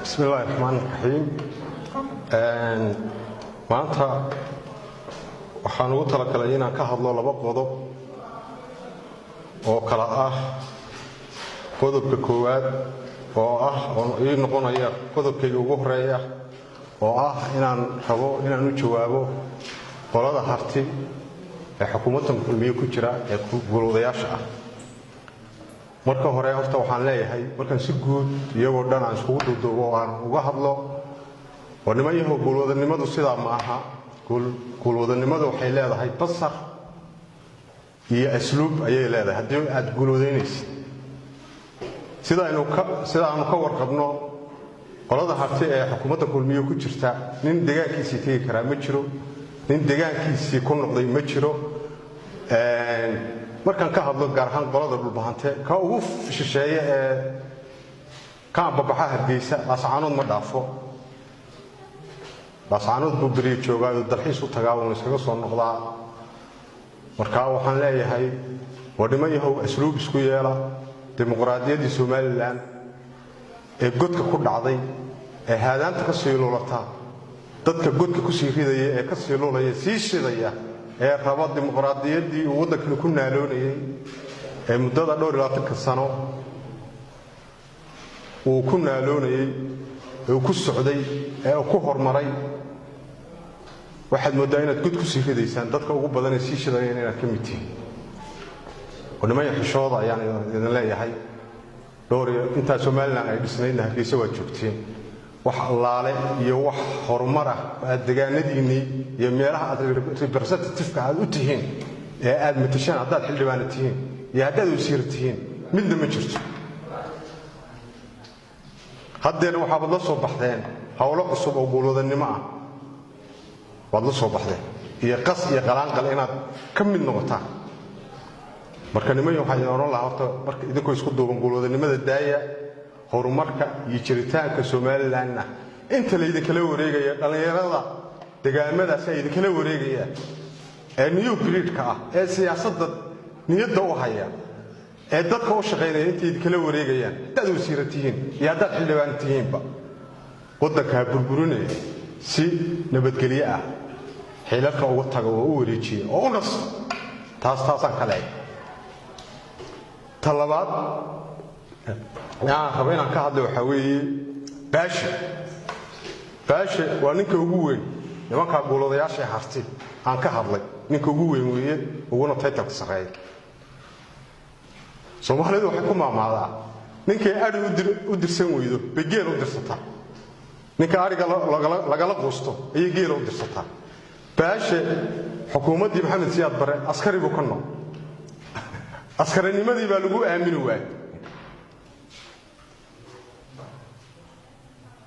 Bismi illahi raxmaan raxiim. Maanta waxaan ugu talagalay inaan ka hadlo laba qodob oo kala ah qodobka koowaad oo ah oo ii noqonaya qodobkayga ugu horeeya, oo ah inaan rabo inaan u jawaabo qolada Harti ee xukuumaddan Kulmiye ku jira ee guulwadayaasha ah. Marka hore horta waxaan leeyahay, markaan si guud iyagoo dhan aan iskugu duuduubo oo aan uga hadlo, oo niman yahow, guulwadanimadu sidaa ma aha. Guulwadanimadu waxay leedahay basar iyo asluub ayay leedahay. Haddii aad guulwadaynaysid, sida aanu ka warqabno, qolada Harti ee xukuumadda Kulmiye ku jirta nin degaankiisii tegi karaa ma jiro, nin degaankiisii ku noqday ma jiro. Markaan ka hadlo gaar ahaan qolada Dhulbahante, ka ugu shisheeye ee ka ambabaxa Hargeysa Laascaanood ma dhaafo. Laascaanood buu beriya joogaa, dalxiis u tagaa, uuna iskaga soo noqdaa. Markaa waxaan leeyahay, waa niman yahow, asluub isku yeela. Dimuqraadiyaddii Somalilan ee godka ku dhacday ee haadaanta ka sii lulata, dadka godka kusii ridaya ee ka sii lulaya, sii shidaya, ee raba dimuqraadiyaddii uu waddankani ku naaloonayay ee muddada dhowr iyo labaatanka sano uu ku naaloonayey ee uu ku socday ee uu ku horumaray, waxaad mooddaa inaad god kusii ridaysaan. Dadka ugu badanee sii shidayana inaad ka mid tihiin. Oo nimanya, xishooda ayaan idin leeyahay. Dhowr iyo intaa Somalilan ay dhisnaydna Hargeysa waad joogteen. Wax allaale iyo wax horumar ah oo aad degaanadiinnii iyo meelaha aad representativeka aad u tihiin ee aad matashaan, haddaad xildhibaana tihiin iyo haddaad wasiir tihiin, midna ma jirto. Haddeer waxaabaad la soo baxdeen howlo cusub oo guulwadannimo ah waad la soo baxdeen, iyo qas iyo qalaanqal inaad ka mid noqotaan. Marka niman, waxaa idin odhan lahaa horta, marka idinkoo isku duuban, guulwadanimada daaya. Horumarka iyo jiritaanka Somalilanna inta laydinkala wareegaya, dhallinyarada degaamadaasi ay idinkala wareegayaan ee new breedka ah ee siyaasadda niyadda u haya ee dadka u shaqaynaya, intay idinkala wareegayaan, haddaad wasiira tihiin iyo haddaad xildhibaan tihiinba, waddankaa burburinaya si nabadgelyo ah xilalka uga taga oo u wareejiya oo u nasto. Taas taasaan ka lehay. Ta labaad aan rabo inaan ka hadla waxaa weeye Baashe. Baashe waa ninka ugu weyn nimankaa guulwadayaasha ee Harti aan ka hadlay, ninka ugu weyn weeye, uguna titleka sarreeya. Soomaalidu waxay ku maamaadaa, ninkay adhi u dirsan weydo bay geel u dirsataa. Ninka adhiga lagala quusto ayay geela u dirsataa. Baashe xukuumaddii Maxamed Siyaad Bare askari buu ka noq. Askarinimadii baa lagu aamini waayey.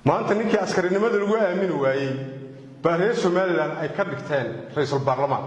Maanta ninkii askarinimada lagu aamini waayey baa reer Somalilan ay ka dhigteen ra-iisul baarlamaan.